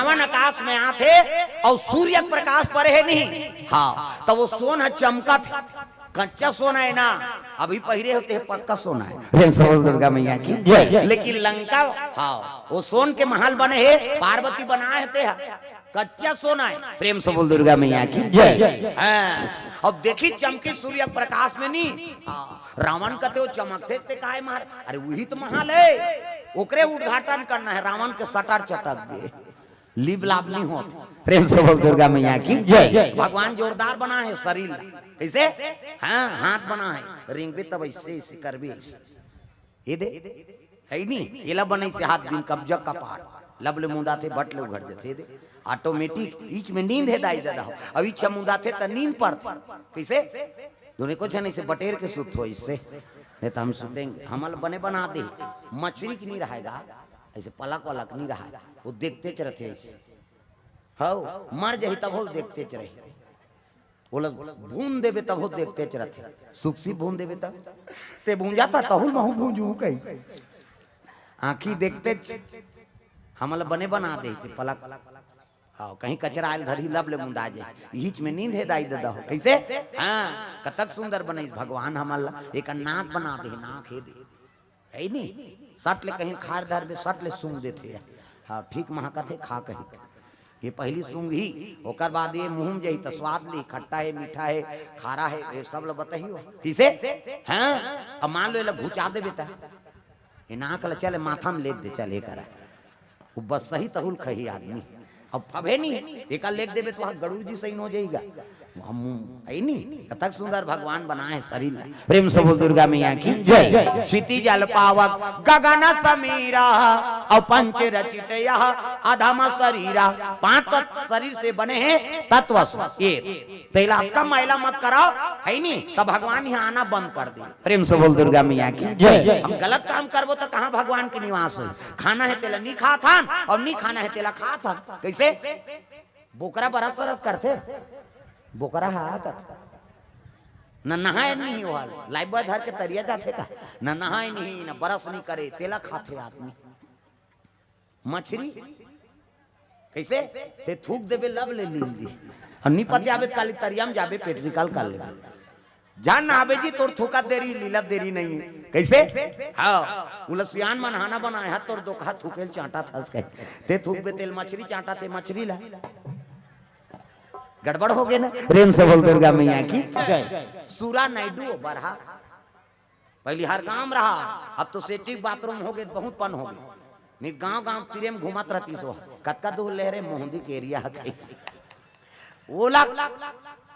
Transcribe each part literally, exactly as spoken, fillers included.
रावण आकाश में आथे अउ सूर्य के प्रकाश परे हे नहीं, हाँ, त वो सोन ह चमकत हे। कच्चा सोना हे ना, अभी पहिरे हो ते पक्का सोना हे। प्रेम से बोल दुर्गा मैया की जय। लेकिन लंका, हाँ, वो सोन के महल बने हे, पार्वती बनाए हे ते ह कच्चा सोना हे। प्रेम से बोल दुर्गा मैया की जय। हाँ, अब देखी चमकी सूर्य के प्रकाश में नहीं, हाँ, रावण कथे वो चमकथे ते काय मार, अरे वही तो महल हे, ओकरे उद्घाटन करना हे, रावण के सटर चटक दे। लिप लाप नहीं होत। प्रेम से बोल दुर्गा मैया की जय। भगवान जोरदार बनाए हे शरीर ला। कैसे? हाँ, हाथ बनाए हे, रेंगबे तब ऐसे, ऐसे करबे, ऐसे। ये दे, हे नहीं, एला बनइसे हाथ बिन कब्जा कपाट, लब ले मुंदाथे, बट ले उघर देथे, ये दे। ऑटोमेटिक, इच में नींद हे दाई ददा हो, अब इच मुंदाथे त नींद पड़थे। कैसे? दुने कुछ नहीं से बटेर के सुत हो इससे, नहीं तो हम सुतेंगे। हमल बने बना दे, मछरी की नहीं रहेगा, ऐसे पलक वलक नहीं रहा, वो देखते च रहते ऐसे। हव, मर जाही तब हो देखते च रही। ओला भून देबे तब हो देखते च रहते। सुक्सी भून देबे तब। ते भूंजा था, तहुल महू भूंजू कही। आँखी देखते च, हमला बने बना दे से पलक। हाँ, कहीं कचरा आयल धरी लब ले मुंदा जाए। इहिच में नींद हे दाई ददा हो। कैसे? हाँ, कतक सुंदर बने भगवान हमला। एक नाक बना दे, नाक हे दे। हे नहीं? सट ले कहीं खार धर बे, सट ले सूंघ देथे। हाँ, ठीक महकत हे, खा कही। ये पहली सूंघ ही, ओकर बाद ये मुंह में जाही त स्वाद ली, खट्टा हे, मीठा हे, खारा हे, ये सब ल बताही हो। किसे? हाँ, अब मान लो ये ल घुचा देबे त। ये नाक ल चले, माथा में लेग दे, चल ये करा। वो बस सही तहुल खही आदमी। अब फबे नहीं, एका लेग देबे तो वहाँ गरुड़ जी सही हो जाएगा। हम आई नहीं, कतक सुंदर भगवान बनाए शरीर ला। प्रेम से बोल दुर्गा मैया की जय। क्षिति जल पावक गगन समीरा, और पंच रचित यह अधम शरीरा। पांच तत्व शरीर से बने हैं तत्व से। ये तेला अतका मैला मत कराओ, है नहीं, तब भगवान यहाँ आना बंद कर दे। प्रेम से बोल दुर्गा मैया की जय। हम गलत काम करबो तो कहाँ भगवान के निवास हो? खाना हे तेला नहीं खात हन, और नहीं खाना हे तेला खात हन। कैसे? बोकरा बरस बरस करथे, बोकरा हा कथे। न नहाए नहीं हो हाल, लाइबा धर के तरिया जाथे का? न नहाए नहीं, न बरस नहीं करे, तेला खाथे आदमी। मछरी कैसे? ते थूक देबे लब ले लील दी। और निपत जाबे त काली तरिया में जाबे, पेट निकाल कर लेबे। जान नहाबे जी, तोर थूकत देरी, लीलत देरी नहीं है। कैसे? हाँ, उला सियान मन हाना बनाए हा, तोर दोखा थूकेल चांटा थस कहे। ते थूकबे तेल मछरी चांटा, ते मछरी ला। गड़बड़ हो गए ना? प्रेम से बोल दुर्गा मैया की जय। सूरा नायडू बरहा। पहली हर गांव रहा, अब तो सेटिंग बाथरूम हो गए, बहुत पन हो गए। नहीं गांव गांव तीरे में घूमत रहती सो, कतका दूर ले रे मोहंदी के एरिया है कहीं। ओला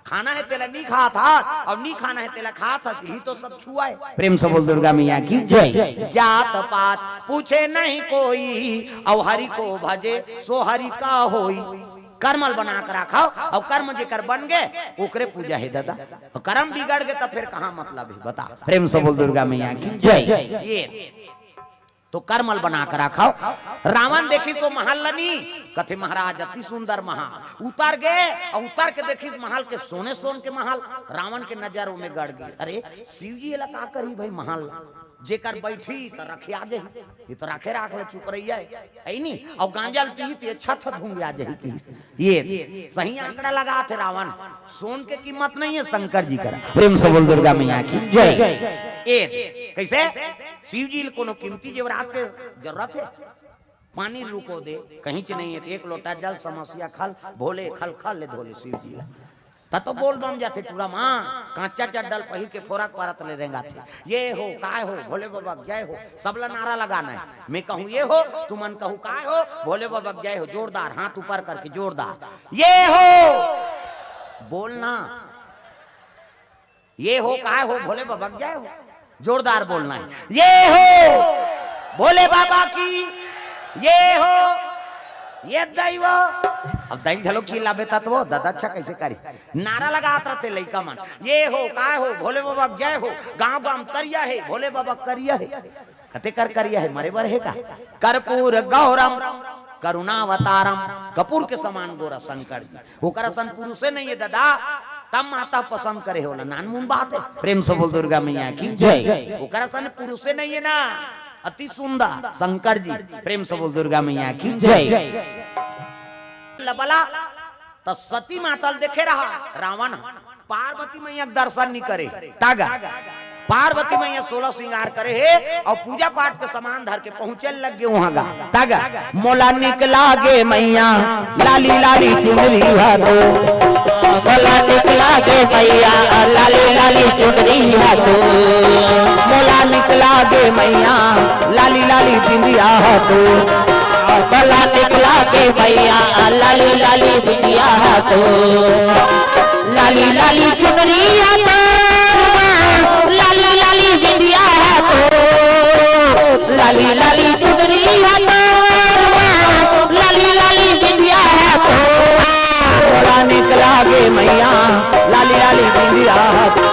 खाना हे तेला नहीं खात हस, और नहीं खाना हे तेला खात हस, यही तो सब छुआ है। प्रेम से बोल दुर्गा मैया की जय। जात पात पूछे नहीं कोई, और हरि को भजे सो हरि का होई। कर्मल बना के रखव, और कर्म जेकर बन गए, ओकरे पूजा हे दादा। और कर्म बिगड़ गए, तब फिर कहाँ मतलब है, बता। प्रेम से बोल दुर्गा मैया की जय। ये तो कर्मल बना के रखव। रावण देखिस ओ महल ल नी, कथे महाराज अति सुंदर महल। उतर गे और उतर के देखिस महल के सोने सोन के महल। रावण के नजर ओमे गड़ गे। अरे शिव जी एला का करही भाई महल ल? जेकर बैठी त रखे आ जाही, ये तो रखे राख ले चुप रहिया है, है नी? और गांजा ल पीही त ये छत धुंगिया जाही कहिस। ये सही आंकड़ा लगाथे रावण। सोन के कीमत नहीं है शंकर जी करा। प्रेम से बोल दुर्गा मैया की जय। ए कैसे? शिव जी ल कोनो कीमती जेवरात के जरूरत है? पानी रुको दे, कहीं च नहीं है, तो एक लोटा जल समस्या खल, भोले खल खल ले धोले शिव जी ला। त तो बोल बम जाथे टूरा माँ, कांचा चड्डल पहिर के फोरक पारत ले रेंगाथे। ये हो, काय हो, भोले बाबा जय हो, सबला नारा लगाना है। मैं कहूँ ये हो, तुमन कहू काय हो, भोले बाबा जय हो, जोरदार, हाथ ऊपर करके जोरदार। ये हो, बोलना। ये हो, काय हो, भोले बाबा जय हो, जोरदार बोलना है। ये हो, भोले बाबा की, ये हो, ये दैव। अब दैव घलो चिल्लाबे तत्व, दादा अच्छा कैसे करी? नारा लगात रहते लइका मन, ये हो, काय हो, भोले बाबा जय हो, गांव गांव तरिया है, भोले बाबा करिया है। कते कर करिया है, मरे बर है का? कर्पूर गौरम करुणावतारम, कपूर के समान गोरा शंकर जी। ओकर असन पुरुषे नहीं है दादा, तब माता पसंद करे होला। नानमुन बात है। प्रेम से बोल दुर्गा मैया की जय। ओकर असन पुरुषे नहीं है ना, अति सुंदर शंकर जी। प्रेम से बोल दुर्गा मैया की जय। लबला, त सती माता ल देखे रहा रावण ह। पार्वती मैया के दर्शन नहीं करे। तागा पार्वती मैया सोलह श्रृंगार करे हे अउ पूजा पाठ के सामान धर के पहुंचे लग गे वहां गा। तागा मोला निकला गे मैया लाली लाली चुनरी हा तो, मोला निकला गे मैया लाली लाली चुनरी हा तो, मोला निकला गे मैया लाली लाली बिंदिया हा तो, मोला निकला गे मैया लाली लाली बिंदिया हा तो, लाली लाली चुनरी हा तो, लाली लाली बिंदिया हा तो, लाली लाली चुनरी हा तो, लाली लाली बिंदिया हा तो, मोला निकला गे मैया लाली लाली बिंदिया हा तो।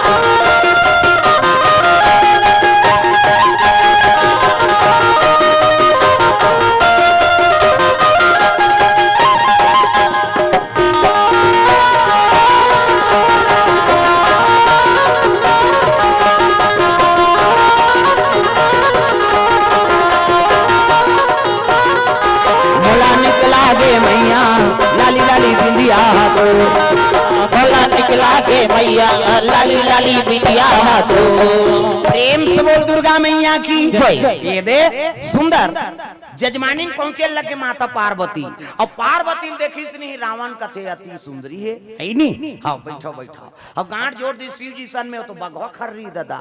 मोला निकला गे मैया लाली लाली बिंदिया हा तो, मोला निकला गे मैया लाली लाली बिंदिया हा तो। प्रेम से बोल दुर्गा मैया की जय। ये दे सुंदर जजमानी पहुंचे लगे माता पार्वती। अब पार्वती ल देखिस नहीं, रावण कथे अति सुंदरी हे, है नी? हाँ, बैठो, बैठो। अब गांठ जोड़ दी शिव जी सन में, तो बघवा खर्री ददा।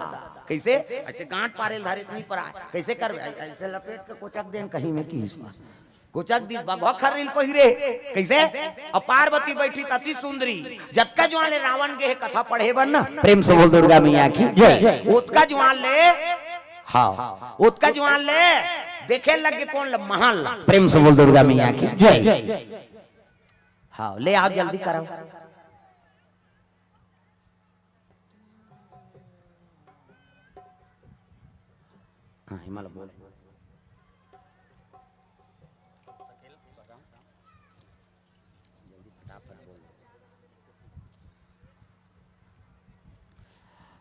कैसे? ऐसे गांठ पारे ल धरे त नहीं परा। कैसे करबे? ऐ-, ऐसे लपेट के कोचक देन कहीं में की इसमें। कोचक दी बघवा खर्री ल पहिरे। कैसे? अब पार्वती बैठी त अति सुंदरी। जतका जुआन ले रावण गे हे कथा पढ़े बर ना। प्रेम से बोल दुर्गा मैया की जय। ओतका जुआन ले, हाँ, ओतका जुआन ले देखे लगे कोन ल? महल ल। प्रेम से बोल दुर्गा मैया की जय। हाँ, ले आओ, जल्दी कराओ। हाँ, हिमाल बोल।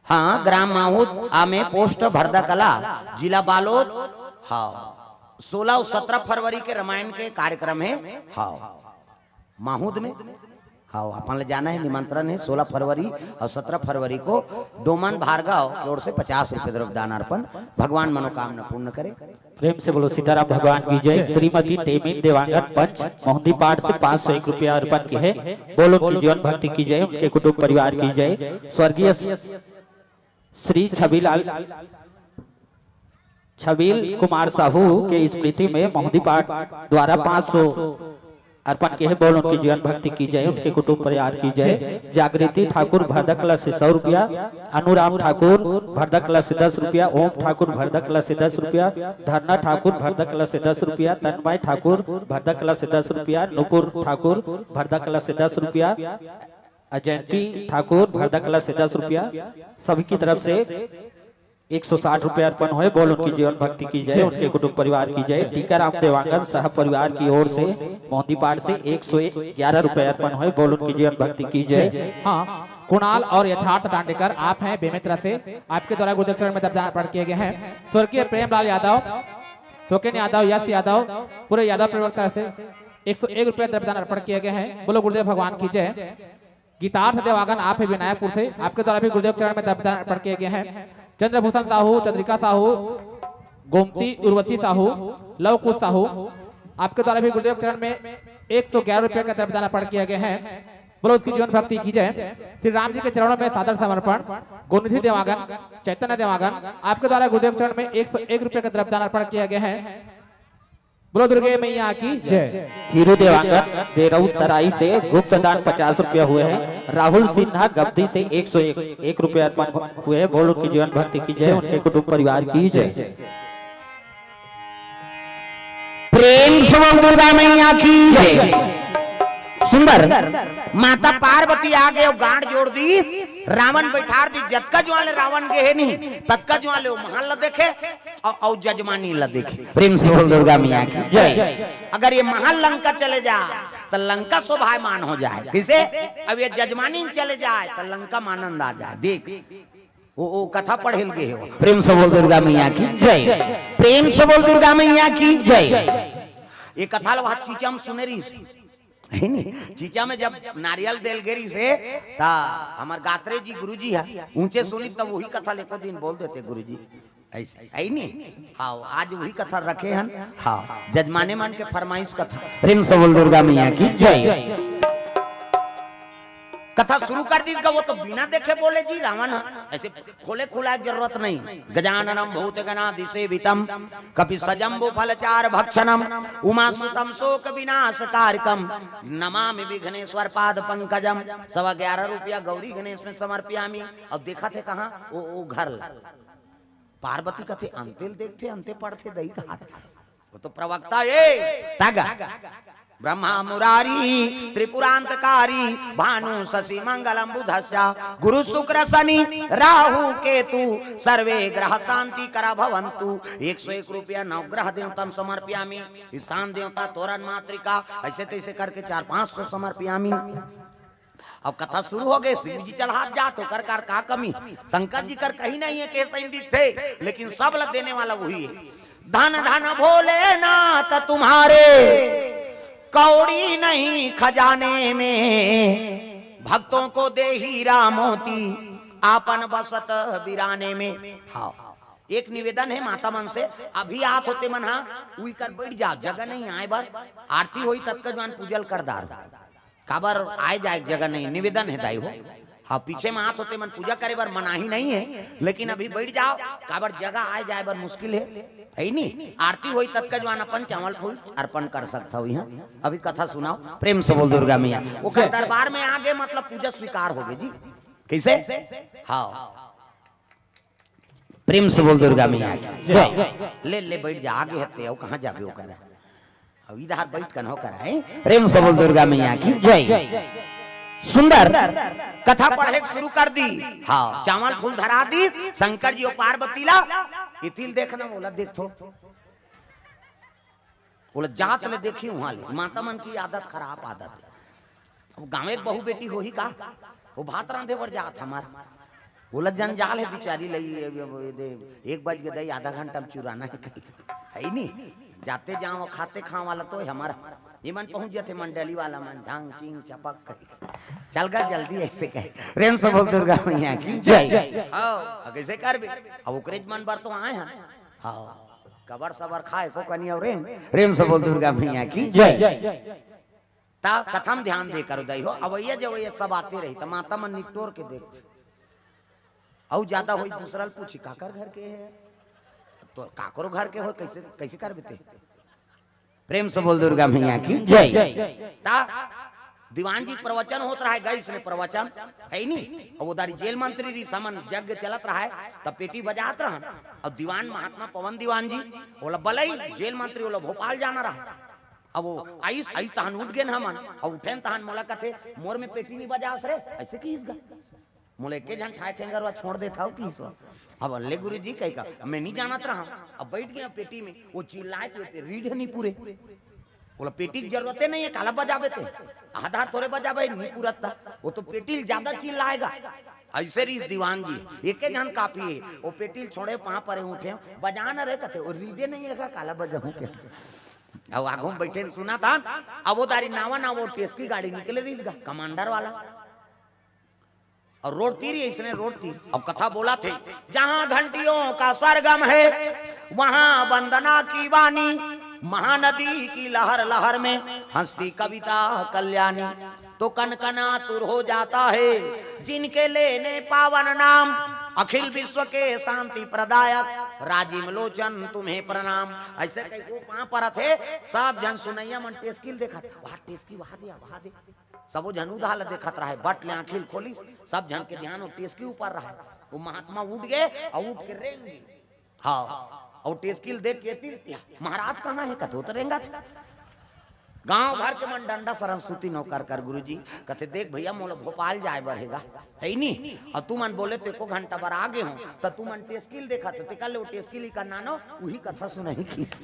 हाँ, ग्राम माहूद आमे, पोस्ट भरदा कला, जिला बालोद। हाँ, सोलह अउ सत्रह फरवरी के रामायण के कार्यक्रम हे। हाँ, माहूद में। हाँ, अपन ल जाना हे, निमंत्रण हे सोलह फरवरी अउ सत्रह फरवरी को। डोमन भार्गव के ओर से पचास रुपये द्रव्य दान अर्पण। भगवान मनोकामना पूर्ण करे। प्रेम से बोलो सीताराम भगवान की जय। श्रीमती टेमिन देवांगन पंच मोहंदी पाठ से पाँच सौ एक रुपया अर्पण किए हे। बोलो उनकी जीवन भक्ति की जय, उनके कुटुंब परिवार की जय। स्वर्गीय श्री छबीलाल, छबील कुमार साहू के स्मृति में मोहंदी पाठ द्वारा पाँच सौ अर्पण किए हे। बोल उनकी जीवन भक्ति की जय, उनके कुटुंब परिवार की जय। जागृति ठाकुर भरदा कला से सौ रुपया, अनुराम ठाकुर भरदा कला से दस रुपया, ओम ठाकुर भरदा कला से दस रुपया, धरना ठाकुर भरदा कला से दस रुपया, तन्मय ठाकुर भरदा कला से दस रुपया, नुपुर ठाकुर भरदा कला से दस रुपया, अजयंती ठाकुर भरदा कला से दस रुपया, सभी की तरफ से एक सौ साठ रुपया अर्पण होए। बोल उनकी जीवन भक्ति की जय, उनके कुटुंब परिवार की जय। टीकाराम देवांगन सह परिवार की ओर से मोहंदी पाठ से एक सौ ग्यारह रुपया अर्पण होए। बोल उनकी जीवन भक्ति की जय। हाँ, कुणाल और यथार्थ दांडेकर आप हैं बेमेतरा से, आपके द्वारा गुरुदेव चरण में दर्पदान अर्पण किए गए हैं। स्वर्गीय प्रेमलाल यादव, शोकेन यादव, यश यादव, पूरे यादव परिवार की तरफ से एक सौ एक रुपया दर्पदान अर्पण किए गए हैं। बोलो गुरुदेव भगवान की जय। गीतार्थ देवांगन आप है विनायकपुर से, आपके द्वारा भी गुरुदेव चरण में दर्पदान अर्पण किए गए हैं। चंद्रभूषण साहू, चंद्रिका साहू, गोमती उर्वशी साहू, लव कुश साहू, आपके द्वारा भी गुरुदेव चरण में एक सौ ग्यारह रुपये का दर्पदान अर्पण किया गया है। बोलो उसकी जीवन भक्ति की जय। श्री राम जी के चरणों में सादर समर्पण। गोनिधि देवांगन, चैतन्य देवांगन, आपके द्वारा गुरुदेव चरण में एक सौ एक रुपये का दर्पदान अर्पण किया गया है। बोलो दुर्गे मैया की जय। हीरू देवांगन देरऊ तराई से गुप्त दान पचास रुपया हुए हैं। राहुल सिन्हा गब्दी से एक सौ एक रुपया अर्पण हुए हैं। बोल उनकी जीवन भक्ति की जय, उनके कुटुंब परिवार की जय। प्रेम से बोल दुर्गा मैया की जय। सुंदर माता पार्वती आ गए, गांठ जोड़ दी, रावण बैठार दी। जतका जुआन ले रावण गे हे नहीं, ततका जुआन ले वो महल ला देखे, अउ, अउ जजमानी ला देखे। प्रेम से बोल दुर्गा मैया की जय। अगर ये महल लंका चले जाए, तो लंका शोभायमान हो जाए। किसे? अब ये जजमानी चले जाए, तो लंका में आनंद आ जाए। देख, वो, वो कथा पढ़े ल गे हे वो। प्रेम से बोल दुर्गा मैया की जय। प्रेम से बोल दुर्गा मैया की जय। ये कथा ला वहाँ चीचा म सुने रहिस। है नी? चीचा में जब नारियल देल गेरी से, ता हमर गात्रे जी गुरुजी है, ऊंचे सुनी तब वही कथा लेको दिन बोल देते गुरुजी। ऐसे, है नी? हाँ, आज वही कथा रखे हन। हाँ, जजमाने मन के फरमाइश कथा। प्रेम से बोल दुर्गा मैया की जय। कथा शुरू कर दी, वो तो बिना देखे बोले जी, रावण है। ऐसे खोले खुला की जरूरत नहीं। गजाननम भूत गणादिसेवितम, कपि सजम्बु फल चार भक्षणम, उमा सुतम शोक विनाश कारकम, नमामि विघ्नेश्वर पाद पंकजम। सवा ग्यारह रुपया गौरी गणेश में समर्पियामी। अब देखा थे कहाँ वो, वो घर ला। पार्वती कथे, "अंते ल देखथे, अंते पढ़थे दई कहात।" वो तो प्रवक्ता ए, तग। ब्रह्मा मुरारी त्रिपुरांतकारी, भानु शशि मंगलम बुधस्या, गुरु शुक्र शनि राहु केतु, सर्वे ग्रह शांति करा भवंतु। एक सौ एक रुपया नवग्रह देवतम समर्पियामी, स्थान देवता तोरण मातृका, ऐसे तैसे करके चार पांच सौ समर्पियामी। अब कथा शुरू हो गई, शिव जी चढ़ात जात हो, कर कर का कमी? शंकर जी कर कहीं नहीं है, कैसे ही दिखते, लेकिन सब ला देने वाला वही है। धन धन भोलेनाथ तुम्हारे, कौड़ी नहीं खजाने में, भक्तों को दे हीरा मोती, आपन बसत बिराने में। हाँ, एक निवेदन है माता मन से, अभी आत होते मन हा, उई कर बैठ जाओ, जगह नहीं आए बर, आरती होई तब तक जवान पूजल कर दार। काबर आए जाए के जगह नहीं, निवेदन है दाई हो। हाँ, पीछे में आत होते मन पूजा करे बर मनाही नहीं है, लेकिन अभी बैठ जाओ, काबर जगह आए जाए बर मुश्किल है, है नी? आरती होई ततका जवान अपन चावल फूल अर्पण कर सकता हो। यहाँ अभी कथा सुनाओ, प्रेम से बोल दुर्गा मैया। ओकर दरबार में आगे मतलब पूजा स्वीकार हो गई जी। कैसे? हाँ, प्रेम से बोल दुर्गा मैया की जय। ले ले बैठ जा, आगे हत्ते आओ, कहाँ जाबे ओकर? अब इधर बैठ कन हो कर है। प्रेम से बोल दुर्गा मैया की जय। सुंदर कथा पढ़े के शुरू कर दी। हाँ, चावल फूल धरा दी, शंकर जी और पार्वती ला। इतिल देखना बोला, देख तो बोला, जात ले देखी वहां ले, माता मन की आदत खराब आदत है। अब गाँव एक बहू बेटी होही का, वो भात रांधे बर जात हमार, बोला जंजाल है बिचारी लई, ये, ये, ये दे, एक बज के दई, आधा घंटा में चुराना है कहीं, है ही नहीं। जाते जाओ खाते खाओ वाला तो है हमारा, ये मन पहुंच जाते मंडली वाला मन झांग चिंग चपक कहीं, चल गा जल्दी ऐसे कहे। प्रेम से बोल दुर्गा मैया की जय। हाँ, अब कैसे कर भी, अब ओकरे मन बर तो आए हैं। हाँ, कबर सबर खाए को कनी और रेम, रेम से बोल दुर्गा मैया की जय। ता कथम ध्यान दे करो दई हो, अवैया जवैया सब आते रही, त माता मन निटोर के देख। अउ ज्यादा होई दूसरा ल पूछी, "काकर घर के है?" तो काकरो घर के हो, कैसे, कैसे कर बेते? प्रेम से बोल दुर्गा मैया की जय। ता दीवान जी प्रवचन होत रहा है, गई इसने प्रवचन, है ही नहीं। और वो दारी जेल मंत्री री समन यज्ञ चलत रहा है, तब पेटी बजात रहा। और दीवान महात्मा पवन दीवान जी, बोला, "बलई जेल मंत्री बोला भोपाल जाना रहा।" अब वो आइस, आइस तहन उठ गेन हमन, और उठेन तहन मोला कथे, "मोर में पेटी नहीं बजास रे, ऐसे किहिस गा?" मोला एके झन ठाय ठेंगरवा छोड़ देत हव किहिस। अब ले गुरु जी कही का, "मैं नहीं जानत रहा।" अब बैठ गया पेटी में, वो चिल्लाए तो पे रीढ़ नहीं पूरे। बोला, "पेटी की जरूरत नहीं है, काला बजाबे ते? आधार थोड़े बजाबे, नहीं पूरत था। वो तो पेटी ल ज्यादा चिल्लाएगा।" ऐसे रही दीवान जी, एके झन काफी है। वो पेटी ल छोड़े, पाँव परे उठे, "बजाना रे," कथे, "वो रीढ़े नहीं है का, काला बजाऊं क्या?" अब आगू में बैठे न सुना था। अब वो दारी नावा ना वो टेस्की गाड़ी निकले रही था, कमांडर वाला। और रोड तीर ही इसने रोड तीर। अब कथा बोला थे, "जहाँ घंटियों का सरगम है, वहाँ वंदना की वाणी, महानदी की लहर लहर में हंसती कविता कल्याणी।" तो कन कन आतुर हो जाता है, जिनके लेने पावन नाम, अखिल विश्व के शांति प्रदायक, राजीव लोचन तुम्हें प्रणाम। ऐसे कही वो पाँव परत हे, सब झन सुनैया मन टेस्की ल देखत, "वहाँ टेस्की, वहाँ दे, वहाँ दे।" सबो झन उधार ल देखत रहे, बट ले आँखी ल खोलिस, सब झन के ध्यान वो टेस्की ऊपर रहे। वो महात्मा उठ गए और उठ के रेंग गए। हाँ, और टेस्की ल देख के तिल, "महाराज कहाँ है?" कथे, "वो तो रेंगत हे।" गांव भर के मन डंडा सरन सुती नौकर कर गुरुजी, कथे, "देख भैया, मोला भोपाल जाए बर हेगा, है ही नहीं, और तुमन बोले तो एको घंटा बर आगे हो, तो तुमन टेस्की ल देखत हो, तेकर ले वो टेस्की ल ही कर नानो, वही कथा सुनाई किस।"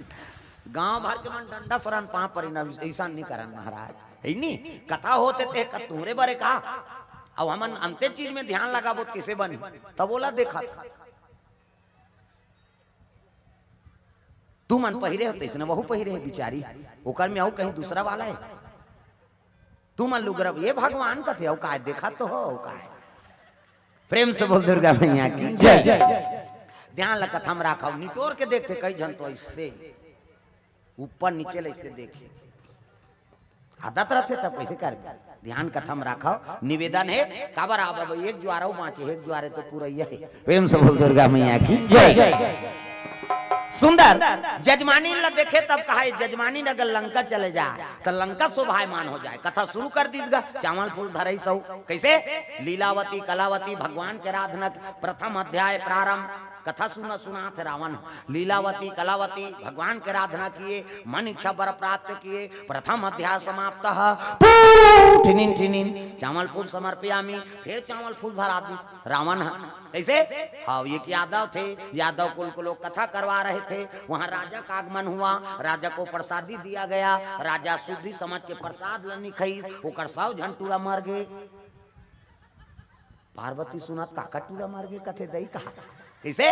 गांव भर के मन डंडा सरन पाँव परी ना, ऐसा नहीं करन महाराज, है ही नहीं, कथा होते ते कत तुहरे बरे का, अब हमन अंते चीज में ध्यान लगाबो तो किसे बनी, तब बोला देखत। तुमन पहिरे हो तइसने वहू पहिरे हे बिचारी, ओकर में अउ कहीं दूसरा वाला हे। तुमन लुगरा, ये भगवान कथे, अउ काय देखत तो हो, अउ काय? प्रेम से बोल दुर्गा मैया की जय। ध्यान ल कथा म राखव, निटोर के देखथे कई झन तो ऐसे ऊपर नीचे ले ऐसे देखे। आदत रथे तब कैसे कर? ध्यान कथा म राखव, निवेदन हे। काबर आब एक जुआर अउ बाँचे, एक जुआरे तो पूरा ये हे। प्रेम से बोल दुर्गा मैया की जय। सुंदर जजमानी ल देखे तब कहा, जजमानी अगर लंका चले जाए तो लंका शोभायमान हो जाए। कथा शुरू कर दीस गा, चावल फूल धरई सौ। कैसे? लीलावती कलावती भगवान के आराधना, प्रथम अध्याय प्रारंभ। कथा सुना सुनात हे रावण, लीलावती कलावती भगवान के आराधना किए, मन इच्छा वर प्राप्त किए। प्रथम अध्याय समाप्त। पू, ठिनिन ठिनिन चावल फूल समर्पयामी। फिर चावल फूल धरा दीस रावण ह। कैसे? हाँ, एक यादव थे, यादव कुल को लोग कथा करवा रहे थे, वहाँ राजा का आगमन हुआ, राजा को प्रसादी दिया गया। राजा शुद्धि समझ के प्रसाद ल नी खईस, ओकर सौ झन टूरा मर गे। पार्वती सुनत काकर टूरा मर गे, कथे दई कहा। कैसे?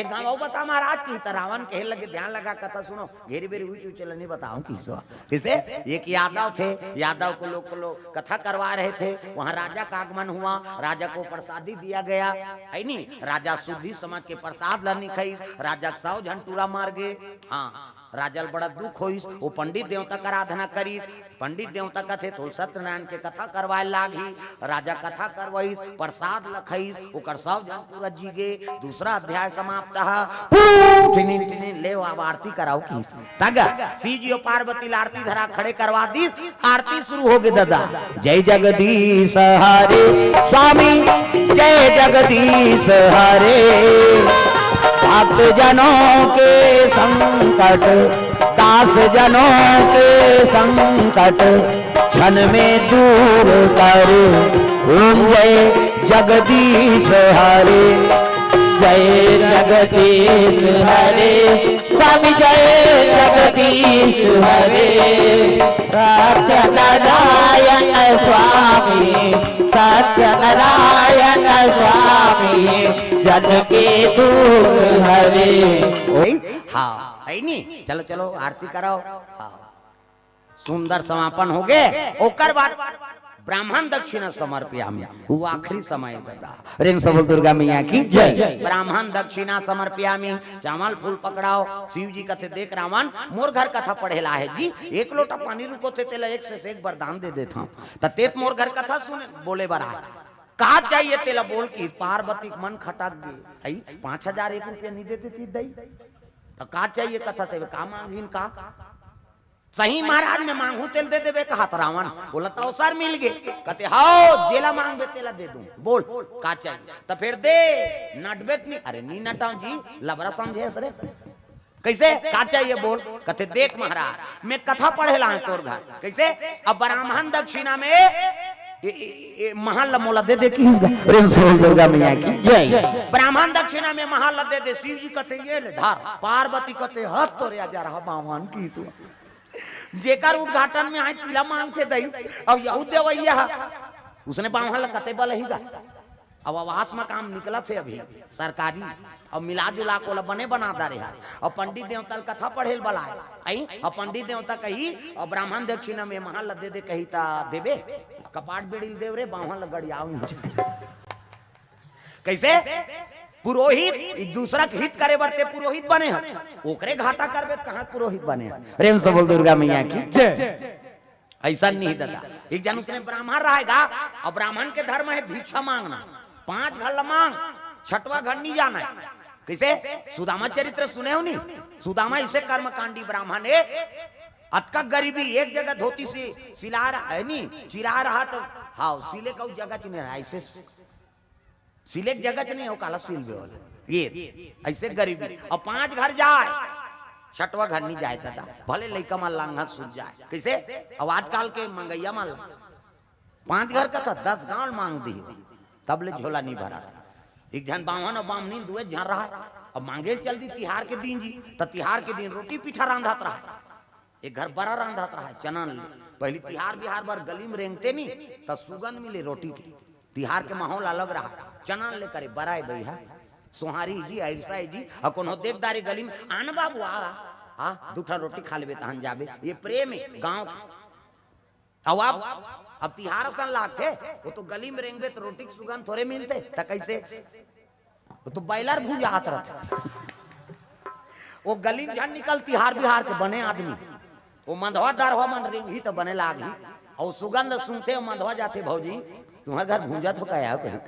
एक गाँव अउ बता महाराज की, त रावण कहे लगे, ध्यान लगा कथा सुनो, घेरी बेरी ऊँच ऊँच ल नी बताऊँ किसो। कैसे? एक यादव थे, यादव को लोग को लोग कथा करवा रहे थे, वहाँ राजा का आगमन हुआ, राजा को प्रसादी दिया गया, है नी? राजा शुद्धि समझ के प्रसाद ल नी खईस, राजा के सौ झन टूरा मर गे। हाँ, राजा ल बड़ा दुख होइस, वो पंडित देवता का आराधना करिस। पंडित देवता कथे, "तोल सत्यनारायण के कथा करवाए लागही।" राजा कथा करवाइस, प्रसाद ल खईस, ओकर सौ झन टूरा जी गे। दूसरा अध्याय समाप्त ह। पू, ठिनिन ठिनिन, ले अब आरती कराओ किस। तग शिव जी अउ पार्वती ल आरती धरा खड़े करवा दीस, आरती शुरू हो गे ददा। जय जगदीश हरे स्वामी, जय जगदीश हरे। भक्त जनों के संकट, दास जनों के संकट, क्षण में दूर कर। ओम जय जगदीश हरे। जय जगदीश हरे, स्वामी जय जगदीश हरे। सत्यनारायण स्वामी, सत्यनारायण स्वामी, जन के दुख हरे। ओए, हाँ, है नी? चलो, चलो, आरती कराओ। हाँ। सुंदर समापन हो गे। ओकर बाद ब्राह्मण दक्षिणा समर्पयामी, वो आखिरी समय ददा। प्रेम से बोल दुर्गा मैया की जय। ब्राह्मण दक्षिणा समर्पयामी, चावल फूल पकड़ाओ। शिव जी कथे, "देख रावण, मोर घर कथा पढ़े ल आहे जी, एक लोटा पानी रुकोथे तेला एक से एक वरदान दे देथंव, त तेत मोर घर कथा सुने बोले बर आए। का चाहिए तेला बोल।" कि पार्वती के मन खटक गे, "हई, पाँच हजार एक रुपया नी देते ती दई, त का चाहिए कथा से, का मांगहिन का?" "सही महाराज, मैं मांगहूं तेला दे देबे," कहा त रावण। बोला, "त अवसर मिल गे।" कथे, "हाव, जेला मांगबे तेला दे दूं, बोल का चाहिए?" "त फेर दे, नटबे त नी।" "अरे नी नटांव जी, लबरा समझे हस रे।" "कैसे? का चाहिए बोल?" कथे, "देख महाराज, मैं कथा पढ़े ल आहे तोर घर।" "कैसे?" "अब ब्राह्मण दक्षिणा में ए, ए, ए, महल ल मोला दे दे किस गा।" प्रेम से बोल दुर्गा मैया की जय। "ब्राह्मण दक्षिणा में महल ल दे दे।" शिव जी कथे, "ये ले धर।" पार्वती कथे, "हद तोरे अजर ह बामन किस।" जेकर उद्घाटन में आए, तिला मांगथे दई, अउ यहू देवइया ह। उसने बाम्हन ल कते बलही गा। अब आवास म काम निकलत हे अभी सरकारी, अउ मिला जुला के ओला बने बना डारे हे। अउ पंडित देवता ल कथा पढ़े ल बलाए, अई, अउ पंडित देवता कही, अउ ब्राह्मण दक्षिणा में महल ल दे दे कही, त देबे? कपाट बेड़ी ल देव रे, बाम्हन ल गड़ियाव नहीं। कैसे? पुरोहित, एक दूसरा के हित करे बर ते पुरोहित बने ह, ओकरे घाटा करबे त कहाँ पुरोहित बने ह? प्रेम से बोल दुर्गा मैया की जय। ऐसा नहीं दादा, एक जन उसने ब्राह्मण रहेगा, अउ ब्राह्मण के धर्म हे भिक्षा मांगना, पांच घर ल मांग, छठवा घर नहीं जाना हे। कैसे? सुदामा चरित्र सुने हो नहीं? सुदामा ऐसे कर्मकांडी ब्राह्मण हे, अतका गरीबी, एक जगह धोती से सिला रहा हे नहीं, चिरा रहा त, हाँ, सिले का जगह च नहीं रहा, ऐसे सिले के जगह च नहीं हो, काला सिलबे वाला। ये ऐसे गरीबी। अउ पांच घर जाए, छठवा घर नहीं जाए दादा, भले लइका मन लांघत सूत जाए। कैसे? अउ आजकल के मंगइया मन पांच घर कथा, दस गांव मांग दी, तब ले झोला नहीं भरा। एक झन बाम्हन अउ बाम्हनिन दुए झन रहा, अउ मांगे ल चल दी तिहार के दिन जी, त तिहार के दिन रोटी पीठा रांधत रहा। एक घर बरा रांधत रहा चना ल। पहली तिहार बिहार बर गली में रेंगते नहीं, त सुगंध मिले रोटी के। तिहार के माहौल अलग रहा। चना ल ले करे बरा हे भैया, सोहारी जी, अइरसा जी, अउ कोनो देख डारे गली में, "आन बाबू, आ, आ, दू ठन रोटी खा लेबे, तहन जाबे।" ये प्रेम हे गांव के। अउ आप अब तिहार असन लागथे, वो तो गली में रेंगबे तो रोटी के सुगंध थोरे मिलथे, त कैसे? वो तो बॉयलर भूंजात रहथे। वो गली में झन निकल तिहार बिहार के बने आदमी, वो मंधवा दरवा मन रेंगही त बने लागही। और सुगंध सुनते वो मंधवा जाथे, "भौजी, तुम्हारे घर भूंजत हो का यार?" कही,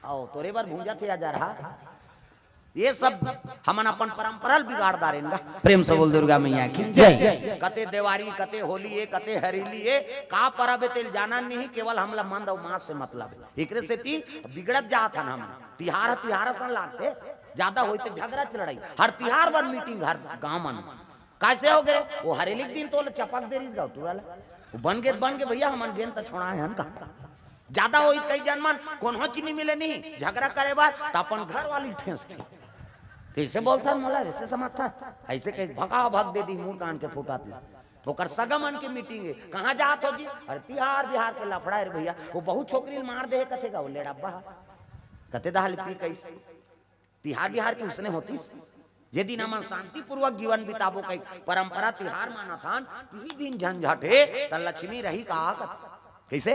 "आओ, तोरे बर भूंजत हे या जरहा।" ये सब हमन अपन परंपरा ल बिगाड़ डारेन गा। प्रेम से बोल दुर्गा मैया की जय। कते देवारी, कते होली ए, कते हरेली ए, का परब ए तेल जानन नहीं, केवल हमला मंद अउ मांस से मतलब हे। एकरे सेती बिगड़त जात हन हम। तिहार ह तिहार असन लागथे, ज्यादा होई त झगड़ा लड़ाई। हर तिहार बर मीटिंग, हर गांव मन। कैसे हो गए? वो हरेली के दिन तो चपक दे रहिस गा टूरा ला। वो बन गे, बन गे भैया, हमन गेन त छोड़ा हन का। ज्यादा होई त कई जन मन कोनो चीज नहीं मिले नहीं, झगड़ा करे बर, त अपन घर वाली ठेंस थी। कैसे बोलथन मोला, ऐसे समझथन, ऐसे कही भगा भग दे दी मुंह कान के फूटात ले। ओकर सगा मन के मीटिंग हे, कहाँ जात हो जी? अरे तिहार बिहार के लफड़ा हे रे भैया, वो बहुत छोकरी ल मार दे हे कथे गा, वो लेड़ाब्बा ह। कते दहा ले पी कइस। तिहार बिहार के उसने होतिस। जे दिन हमन शांतिपूर्वक जीवन बिताबो कही परंपरा तिहार मानत हन, तिही दिन झंझट हे, त लक्ष्मी रही का कथे। कैसे?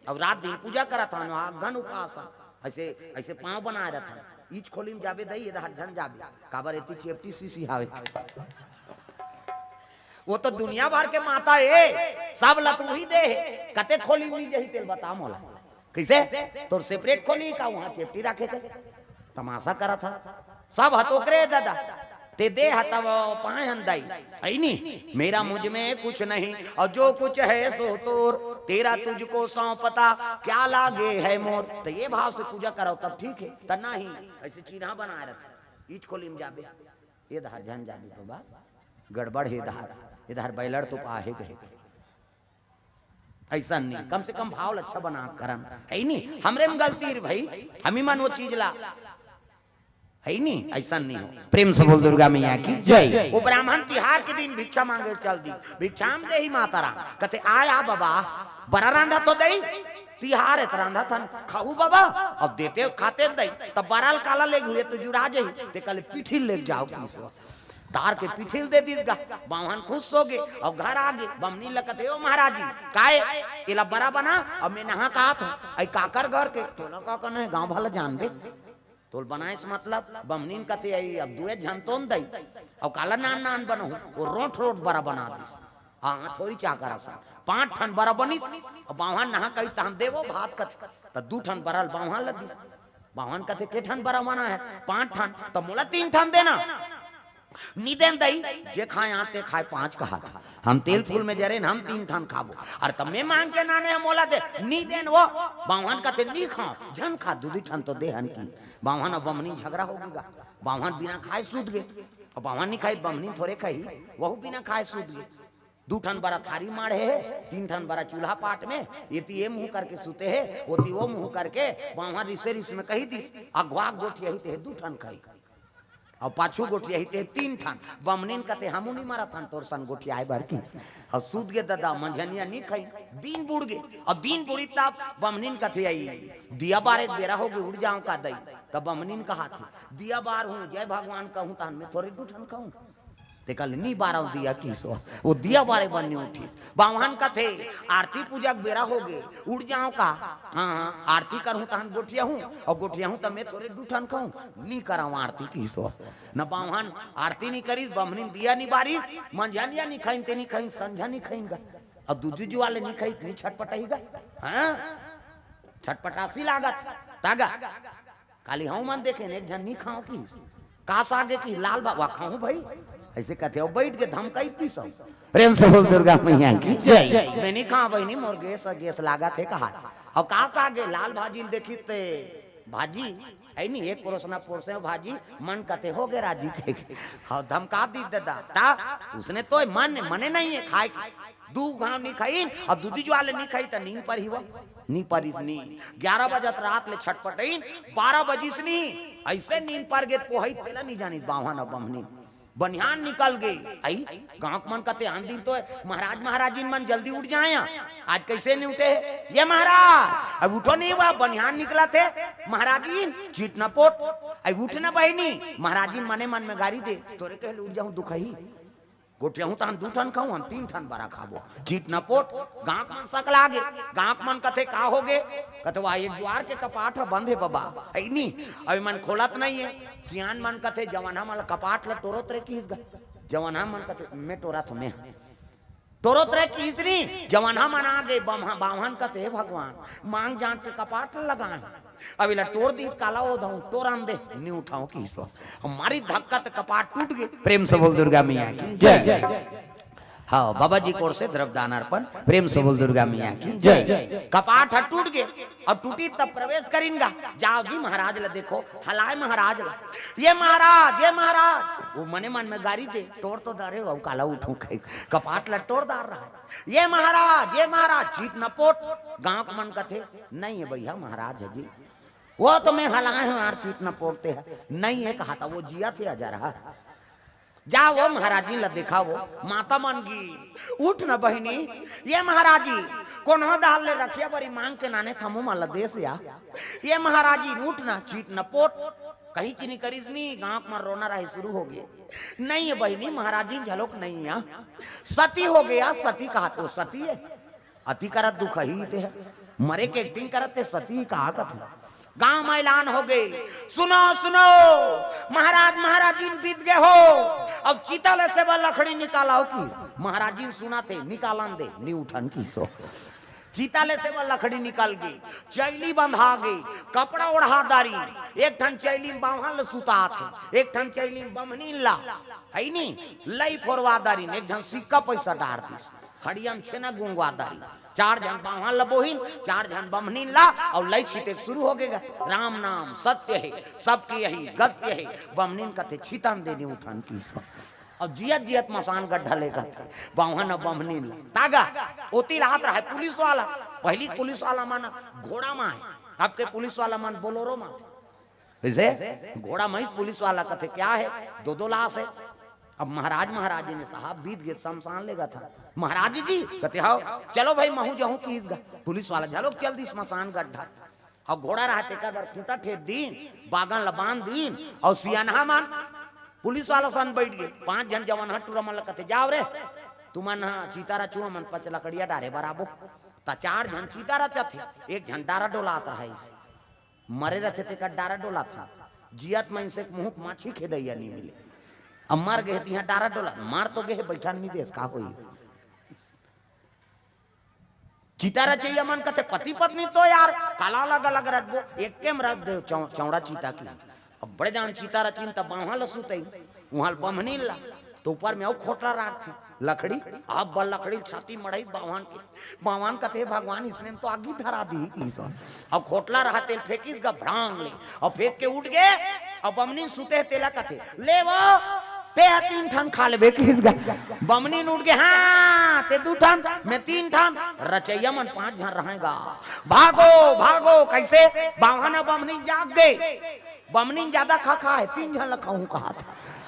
अब रात दिन पूजा करत हन, वहाँ गन उपास हन। ऐसे, ऐसे पाँव बनाए रहत हन। ईच खोली में जाबे दई, एदहर झन जाबे। काबर एती चेपटी सीसी हावे। वो तो दुनिया भर के माता हे, सब ल त उही दे हे। कते खोली में नहीं जही तेल बता मोला। कैसे? तोर सेपरेट खोली का वहाँ चेपटी राखे के? तमाशा करत ह। सब ह तो ओकरे ददा। ते दे ह तब पाए हन दाई। है नी? मेरा मुझ में कुछ नहीं और जो कुछ है सो तोर। तेरा तुझको सौंपता क्या लागे है मोर। त ये भाव से पूजा करव तब ठीक हे। त नहीं, ऐसे चिन्हा बनाए रहत हे। ईच खोली में जाबे। एदहर झन जाबे बाबा। गड़बड़ हे एदहर। एदहर बॉयलर तो पाहे गए। ऐसा नहीं, कम से कम भाव ल अच्छा बना करन, है नी? हमरे में गलती रे भाई, हमी मन वो चीज ला, है नी? ऐसा नहीं हो। प्रेम से बोल दुर्गा मैया की जय। वो ब्राह्मण तिहार के दिन भिक्षा मांगे चल दी, भिक्षाम देहि माता राम, कथे आय आ बाबा, बरा रांधा तो दई, तिहार हे त रांधत हन, खाहू बाबा, अब देते हो खाते दई, तब बरा ल काला लेगहू, ये तो जुड़ा जही, ते कले पीठी ल लेग जाव किस। तार के पीठी ल दे दिस गा। बाम्हन खुश हो गे अउ घर आ गे। बमनी ल कथे, "ओ महाराज जी, काय एला बरा बना, अब मैं नहा का आत हूँ, अई काकर घर के, तोला का करना हे, गाँव भला जानबे।" तोल बनाए से मतलब, बमनी ल कथे, "अई अब दुए झन तोन दई, अउ काला नान नान बनहूँ।" वो रोंठ रोंठ बरा बना दिस। हाँ, थोरी चाकर असन। पाँच ठन बरा बनिस, अउ बाम्हन नहा कही तहन देवो भात कथे, त दू ठन बरा ल बाम्हन ल दिस। बाम्हन कथे, "के ठन बरा बना हे?" "पाँच ठन।" "त मोला तीन ठन देना।" "नी देन दई, जे खाए आते खाए पाँच कहात। हम तेल फूल में जरेन, हम तीन ठन खाबो। अरे त मैं मांग के नाने हे, मोला दे।" "नी देन वो।" बाम्हन कथे, "नी खाओ।" "झन खा, दू दू ठन तो देहन की।" बाम्हन अउ बमनी झगड़ा हो गे गा। बाम्हन बिना खाए सूत गे। अब बाम्हन नी खाई, बमनी थोरे खाही, वहू बिना खाए सूत गे। दू ठन बरा थारी माढ़े हे, तीन ठन बरा चूल्हा पाट में, एती ए मुंह करके सुते हे, ओती ओ मुंह करके, बाम्हन रिसे रिस में कही दिस, "अघवा गोठियाही ते दू ठन खाही, अउ पाछू गोठियाही ते तीन ठन।" बमनी ल कथे, "हमू नी मरत हन तोर सन गोठियाए बर किस।" अउ सूत गे ददा, मंझनिया नी खाई, दिन बुड़ गे, अउ दिन बुड़ी तब बमनी ल कथे, "अई, दिया बारे के बेरा हो गे, उठ जाओ का दई?" तब बमनी ल कहाथे, "दिया बारहूँ, जय भगवान कहूँ, तहन मैं थोरे दू ठन खाहूँ।" ते कल नी बारव दिया किस, वो दिया बारे बर नी उठिस। बाम्हन कथे, "आरती पूजा के बेरा हो गे, उठ जाओ का?" "हाँ, हाँ, आरती करहूँ तहन गोठियाहूँ, अउ गोठियाहूँ त मैं थोरे दू ठन खाहूँ।" "नी करव आरती किस।" न बाम्हन आरती नी करिस, बमनी ल दिया नी बारिस, मंझनिया नी खाइन, ते नी खाइन, संझा नी खाइन गा। अउ दूजी जुवार ले नी खाई, नी छटपटाही गा। हाँ? छटपटासी लागत, तागा। काली हूँ मन देखेन, एक झन नी खाओ किस। का साग हे कि लाल बा, वा खाहूँ भाई। ऐसे कथे, अउ बइठ के धमकाई दिस। प्रेम से बोल दुर्गा मैया की जय। "मैं नी खाओ बहिनी, मोर गैस, गैस लागत हे," कहा। अउ का साग हे, लाल भाजी ल देखिस ते, भाजी, है नी, एक परोसना परोसे भाजी, मन कथे हो गे राजी कहे के। हाँ, धमका दिस ददा। ता, उसने तो मन, मने नहीं हे खाए के। दू घाव नी खाइन, अउ दूजी जुवार ले नी खाई त नींद परही वो। नी परिस नी। ग्यारह बजत रात ले छटपटइन, बारह बजिस नी। ऐसे नींद पर गे पोहई तेला नी जानिस बाम्हन अउ बमनी। बनिहान निकल गे। अई, गाँव के मन कथे आन दिन तो महाराज महाराजिन मन जल्दी उठ जाए, आज कैसे नी उठे हे? "ये महाराज, अब उठो नी, वा बनिहान निकलत हे, महाराजिन, चीट न पोट, अब उठ न बहिनी।" महाराजिन मने मन में गारी दे, "तोरे कहे ले उठ जाहूँ दुखही।" गोठियाहूं त हम दू ठन खाऊं, हम तीन ठन बरा खाबो। चीट न पोट, गांव के मन सकला गे। गांव के मन कथे, "का हो गे?" कथे, "वाह, एक जुआर के कपाट ह बंद हे बबा, है नी? अभी मन खोलत नहीं है।" सियान मन कथे, "जवनहा मन ल कपाट ल टोरत रहे किहिस गा।" जवनहा मन कथे, "मैं टोरत हूं, मैं टोरत रहे किहिस नी।" जवनहा मन आ गे, बम्हा-, बाम्हन कथे, "हे भगवान, मांग जांच के कपाट ल लगाए, अब एला टोर दी, काला ओधऊं, टोरन दे, नी उठाऊं किहिस।" मारी धक्का त कपाट टूट गे। प्रेम से बोल दुर्गा मैया की जय। हाँ, बाबा जी की ओर से द्रव्य दान अर्पण। प्रेम से बोल दुर्गा मैया की जय। कपाट ह टूट गे, अब टूटी तब प्रवेश करिन गा। जाओ जी महाराज ल देखो, हलाय महाराज ल, "ये महाराज, ये महाराज।" वो मने मन में गारी दे, "टोर तो डारे हंव, काला उठूं खाई, कपाट ल टोर डार रहा है। ये महाराज, ये महाराज।" चीट न पोट, गांव के मन कथे, "नहीं है भैया, महाराज है जी।" "वो तो मैं हलाय हंव यार, चीट न पोट ते ह।" "नहीं है," कहा था, "वो जियत हे अजरहा।" "जा वो महाराजिन ल देखा वो।" माता मन गी, "उठ न बहिनी, ये महाराजी कोनो दाल ले रखिया बरी मांग के नाने थमो मन ल देस या। ये महाराजी उठ न, चीट न पोट।" कहीं चीनी करिस नी, गांव के मन रोना राही शुरू हो गे। "नहीं है बहिनी, महाराजिन झलोक नहीं है, सती हो गे, सती कहा तो सती है।" अति करत दुखही ते ह, मरे के acting करत ते सती कहा कथू। गांव म ऐलान हो गे, "सुनो, सुनो, महाराज महाराजिन बीत गे हो, अब चीता ले से बर लकड़ी निकालाव" किहिस। महाराजिन सुनत हे, "निकालन दे, नी उठन" किहिस। चीता ले से बर लकड़ी निकल गे, चैली बंधा गे, कपड़ा ओढ़ा दारी, एक ठन चैली म बाम्हन ल सुतात हे, एक ठन चैली म बम्हनीन ला, है नी, लई फोरवा दारी, एक झन सिक्का पैसा डार दिस। हड़िया म छेना गुंगवा दारी। चार झन बाम्हन ल बोहिन, चार झन बम्हनीन ला, अउ लई छितेक शुरू हो गे गा। "राम नाम सत्य है, सबके यही गत्य है।" बम्हनीन कथे, "छितन दे नी उठन" किहिस। अउ जियत जियत मसान गड्ढा ले कथे, बाम्हन अउ बम्हनीन ला। तागा, ओती ल आत रहय पुलिस वाला। पहिली पुलिस वाला मन घोड़ा म आय, अब के पुलिस वाला मन बोलोरो म आथे। कइसे? घोड़ा म ही पुलिस वाला कथे, "क्या है?" "दो दो लाश है।" अब महाराज महाराजिन हे, "साहब बीत गे, शमशान लेगत हन।" "महाराज जी?" कथे, "हव।" "चलो भाई, महूं जाहूं" किहिस गा। पुलिस वाला झलोक चल दिस मसान गड्ढा। अउ घोड़ा रहय तेकर बर खूंटा ठेक दीन, बागन ल बांध दीन, अउ सियनहा मन पुलिस वाला सन बइठ गे। पांच झन जवनहा टूरा मन ल कथे, "जाव रे, तुमन ह चीता रचो, हमन पच लकड़िया डारे बर आबो।" त चार झन चीता रचत हे, एक झन डारा डोलात रहय अइसे। मरे रथे तेकर डारा डोलात रथे। जियत मइनसे के मुंह के माछी खेदइया नी मिले। अब मर गे हे तिहां डारा डोला, मर तो गे हे, बइठन नी देस, का होही? चीता रचइया मन कथे, "पति पत्नी तो यार काला अलग अलग रखबो, एके म रख दे चौ-, चौड़ा चीता की।" अब बड़े जान चीता रचिन त बाम्हन ल सुतई, उहां ल बम्हनीन ला, त ऊपर में अउ खोटला राखथे लकड़ी। अब बल लकड़ी ल छाती मड़ई बाम्हन के, बाम्हन कथे, "भगवान, इसने तो आगी धरा दी" किहिस। अब खोटला रहय तेल फेंकिस गा भड़ांग ले, अउ फेंक के उठ गे। अब बम्हनीन सुते हे तेला कथे, "ले वो, ते ह तीन ठन खा लेबे" किहिस गा। बम्हनीन उठ गे, "हां, ते दू ठन, मैं तीन ठन।" रचइया मन पांच झन रहय गा। "भागो, भागो।" कइसे? बाम्हन अउ बम्हनीन जाग गे। बम्हनीन जादा खा खा हे, तीन झन ल खाहूं कहात।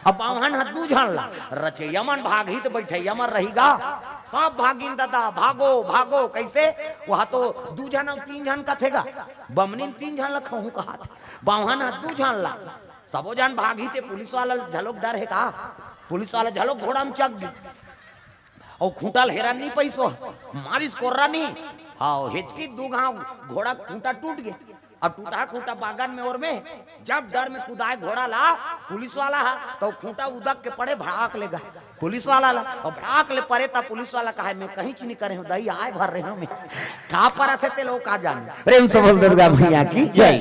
अब बाम्हन ह दू झन ला, रचइया मन भागही त बइठइया मन रही गा। सब भागिन ददा, "भागो, भागो।" कइसे? ओहा तो दू झन अउ तीन झन कथे गा। बम्हनीन तीन झन ल खाहूं कहात, बाम्हन ह दू झन ला। सबो झन भागही ते पुलिस वाला ल झलोक डर हे का? पुलिस वाला झलोक घोड़ा म चघ गे। अउ खूंटा ल हेरन नी पइस ओ, मारिस कोर्रा नी। हव, हेचकी दू घांव घोड़ा खूंटा टूट गे। अब टूटहा खूंटा बागन में ओर में, जब डर में कुदाय घोड़ा ला पुलिस वाला ह, त खूंटा उदक के पड़े भड़ाक ले गा पुलिस वाला ला। अउ भड़ाक ले परे त पुलिस वाला कहय, "मैं कहींच नी करे हंव दई, आय भर रहे हंव मैं।" का परत हे ते लोग का जाने। प्रेम से बोल दुर्गा मैया की जय।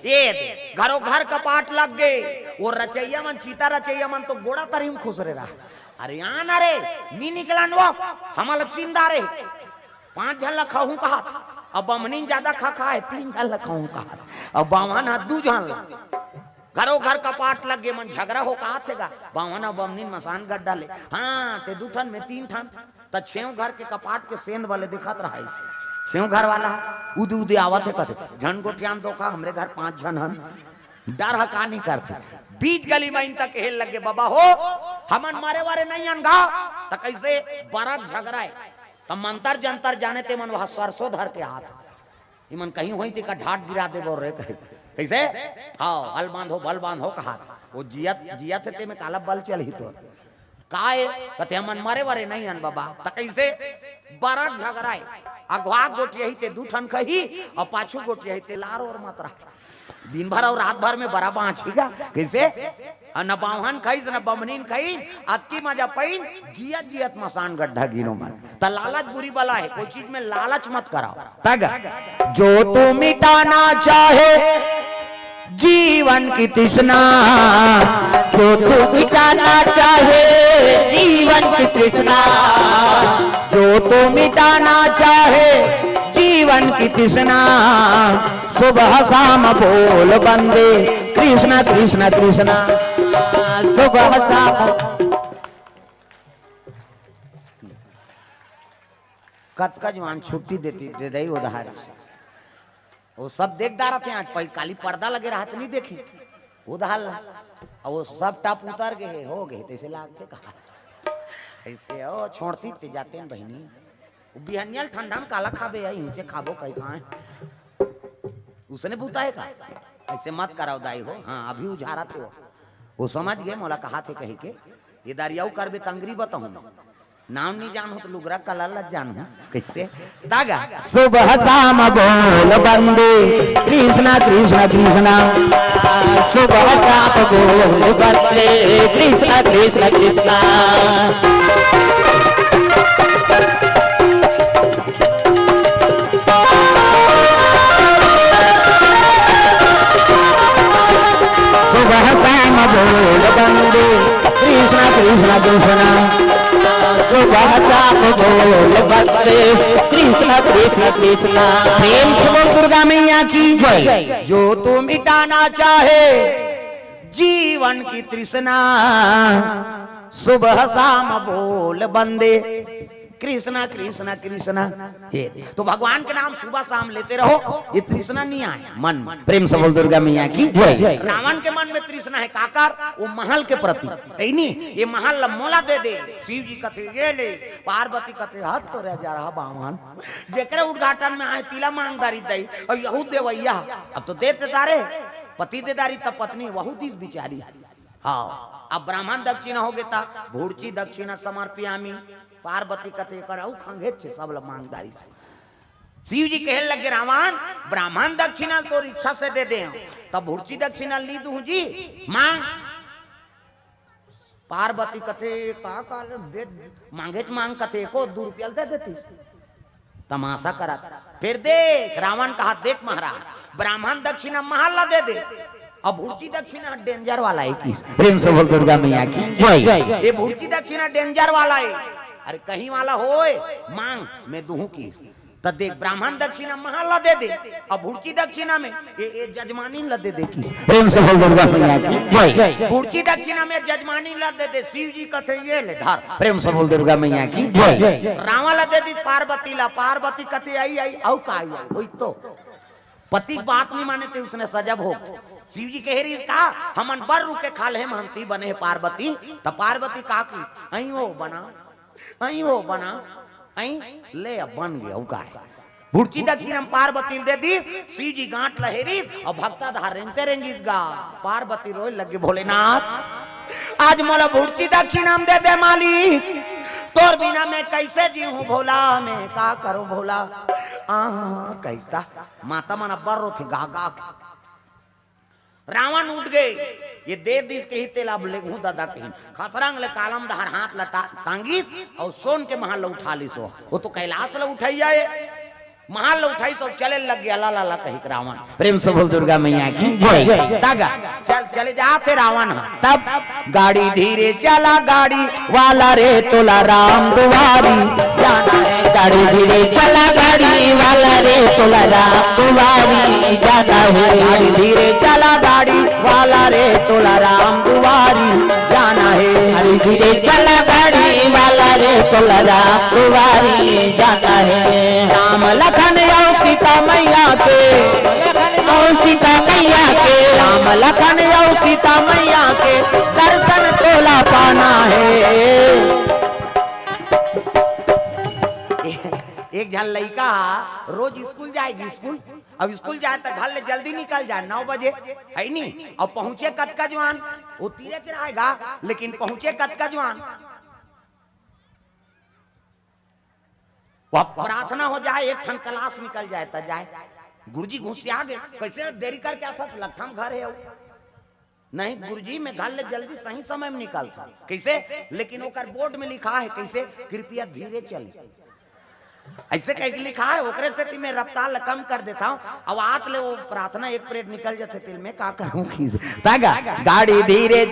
ए दे, घरो घर कपाट लग गे। ओ रचइया मन, चीता रचइया मन तो गोड़ा तरी म खुसरे रहय। "अरे आ ना रे, नी निकलन वो, हमन ल चिंदा रे।" पांच झन ल खाहूं कहात, अब बम्हनीन जादा खा खा हे, तीन झन ल खाहूं कहात, अब बाम्हन ह दू झन ल। घरो घर कपाट लग गे, मन झगरा हो कहात हे गा। बाम्हन अउ बम्हनीन मसान गड्ढा ले, "हां, ते दू ठन, मैं तीन ठन।" त छेंव घर के कपाट के सेंध वाले देखत रहय अइसे। छेंव घर वाला ह, उदे उदे आवत हे, कथे, "झन गोठियान धोखा, हमरे घर पांच झन हन।" डर ह का नी करथे। बीच गली म आइन त कहे लगे, "बबा हो, हमन मरे वरे नइ अन गा।" त कइसे? बरत झगरा हे। त मंतर जंतर जाने ते मन वहां सरसों धर के आत। इमन कहीं होही तेकर ढाठ गिरा देबो रे कहे। कइसे? हव, "अल बांधो, बल बांधो" कहात। ओ जियत, जियत हे ते में काला बल चलही तो। काय? कथे, "हमन मरे वरे नहीं हन बबा।" त कइसे? बरा झगरा हे। अगवा गोठियाही ते दू ठन खही, अउ पाछू गोठियाही ते लार ओर मत रहा। दिन भर अउ रात भर में बरा बाँचही गा। कइसे? अउ न बाम्हन खइस, न बम्हनिन खइन, अतकी मजा पइन, जियत जियत मसान गड्ढा गिनो मन। त लालच बुरी बला हे, कोई चीज में लालच मत कराओ। तग, जो तू मिटाना चाहे जीवन की तृष्णा, जो तू मिटाना चाहे जीवन की तृष्णा, जो तू मिटाना चाहे जीवन की तृष्णा, सुबह शाम बोल बंदे कृष्णा कृष्णा कृष्णा। सुबह शाम। कतका जवान छुट्टी देती, दे दई उधार। वो सब देख डारत हे, आज पै-, काली पर्दा लगे रहा त नहीं देखी उधार ला। अउ वो सब टप उतर गे हे, हो गे, तइसे लागथे कहा। अइसे ओ छोड़ती ते जाते हैं बहिनी। वो बिहनिया ल ठंडा में काला खाबे, आई ऊंचे खाबो कहीं कहाँ। उसने बूता हे का? अइसे मत कराओ दाई हो। हाँ, अभी उझारत हे वो। वो समझ गे, मोला कहाथे कहिके। ये दारी अउ करबे त अंगरी बताहूँ। नाम नहीं जानहूँ त लुगरा कलर ल जानहूँ। कइसे? तग, सुबह शाम बोल बंदे कृष्णा कृष्णा कृष्णा। सुबह शाम बोल बंदे कृष्णा कृष्णा कृष्णा। सुबह शाम बोल बंदे कृष्णा कृष्णा कृष्णा। सुबह शाम बोल बंदे कृष्णा कृष्णा कृष्णा। प्रेम से बोल दुर्गा मैया की जय। जो तू मिटाना चाहे जीवन की तृष्णा, सुबह शाम बोल बंदे कृष्णा कृष्णा कृष्णा। ये तो भगवान के नाम सुबह शाम लेते रहो, ये तृष्णा नहीं आए मन में। प्रेम से बोल दुर्गा मैया की जय। रावण के मन में तृष्णा हे, काकर? वो महल के प्रति। हे नहीं, ये महल ला मोला दे दे। शिव जी कथे, "ये ले।" पार्वती कथे, "हद तो रह जा रहा बामन, जेकरे उद्घाटन में आए, तिला मांगदारी दई, अउ यहू देवैया।" अब तो देते दारे, पति दे दारी, तब पत्नी वहू दीस बिचारी। हाँ, अब ब्राह्मण दक्षिणा हो गे त भुर्ची दक्षिणा समर्पयामी। पार्वती कथे, "एकर अउ खंघेच हे, सब ल मांगदारी से।" शिव जी कहे लगे, "रावण, ब्राह्मण दक्षिणा तोर इच्छा से दे दे हंव, तब भुर्ची दक्षिणा नी दूहूं जी, मांग।" पार्वती कथे, "का, का ले दे, मांगेच मांग," कथे, "एको दू रुपया ल दे देतिस।" तमाशा करत। फिर देख, रावण कहा, "देख महाराज, ब्राह्मण दक्षिणा महल ला दे दे, अब भुर्ची दक्षिणा डेंजर वाला हे किस।" प्रेम से बोल दुर्गा मैया की जय। ये भुर्ची दक्षिणा डेंजर वाला हे। अरे कहीं वाला होय, मांग, मैं दूहूं किस। त देख, ब्राह्मण दक्षिणा महल ला दे दे, अब भुर्ची दक्षिणा में ये, ये जजमानी ला दे दे किस। प्रेम से बोल दुर्गा मैया की जय। भुर्ची दक्षिणा में जजमानी ला दे दे। शिव जी कथे, "ये ले धर।" प्रेम से बोल दुर्गा मैया की जय। रावण ला दे दी पार्वती ला, पार्वती कथे, "आई, आई, अउ का आई, आई, होई तो।" पति के बात नहीं माने ते उसने सजब हो। शिव जी कहे रही का, "हमन बर रुके खा ले, महंती बने हे पार्वती।" त पार्वती का की, "अई हो बना, अई हो बना, अई ले, अब बन गे, अउ का हे।" भुर्ची दक्षिणा पार्वती ल दे दी, शिव जी गांठ ल हेरी अउ भक्ता धार रेंगते रेंगिस गा। पार्वती रोय लगे, "भोलेनाथ, आज मोला भुर्ची दक्षिणा म दे दे मालिक, तोर बिना मैं कइसे जीहूं भोला, मैं का करूं भोला।" आ, कहिता माता मन अब्बड़ रोथे गा गा के। रावण उठ गे, ये दे दिस कही तेला अब लेगहूं ददा कही। खसरंग ले कालम धार हाथ ल टा-, टांगिस अउ सोन के महल ल उठा लिस। वो तो कैलाश ल उठइया हे, महल ल उठाइस अउ चले लग गे, "ला, ला, ला," कहिके रावण। प्रेम से बोल दुर्गा मैया की जय। तग, चल, चले जाथे रावण ह। तब गाड़ी धीरे चला गाड़ी वाला रे, तोला राम दुआरी जाना हे। गाड़ी धीरे चला गाड़ी वाला रे, तोला राम दुआरी जाना हे। गाड़ी धीरे चला गाड़ी वाला रे, तोला राम दुआरी जाना हे। गाड़ी धीरे चला गाड़ी वाला रे, तोला राम दुआरी जाना हे। राम लखन अउ सीता मैया के, अउ सीता मैया के, राम लखन अउ सीता मैया के दर्शन तोला पाना हे। एक झन लइका रोज स्कूल जाय जी, स्कूल, अब स्कूल जाय त घर ले जल्दी निकल जाय, नौ बजे, हे नी? अउ पहुंचे कतका जुवान, वो तीरे से आय गा, लेकिन पहुंचे कतका जुवान, अब प्रार्थना हो जाए, एक ठन क्लास निकल जाए, त जाए। गुरुजी घुसिया गे, कैसे देरी करके आथस, लट्ठा म घर हे अउ। नहीं गुरुजी, मैं घर ले जल्दी सही समय में निकलथंव। कैसे? लेकिन ओकर बोर्ड में लिखा है कैसे, कृपया धीरे चले। ऐसे कह के लिखा है, ओकरे सेती मैं रफ्तार ला कम कर देथंव। अब आत ले वो प्रार्थना एक परेड निकल जाथे, तेला मैं का करूं कि तागा गाड़ी धीरे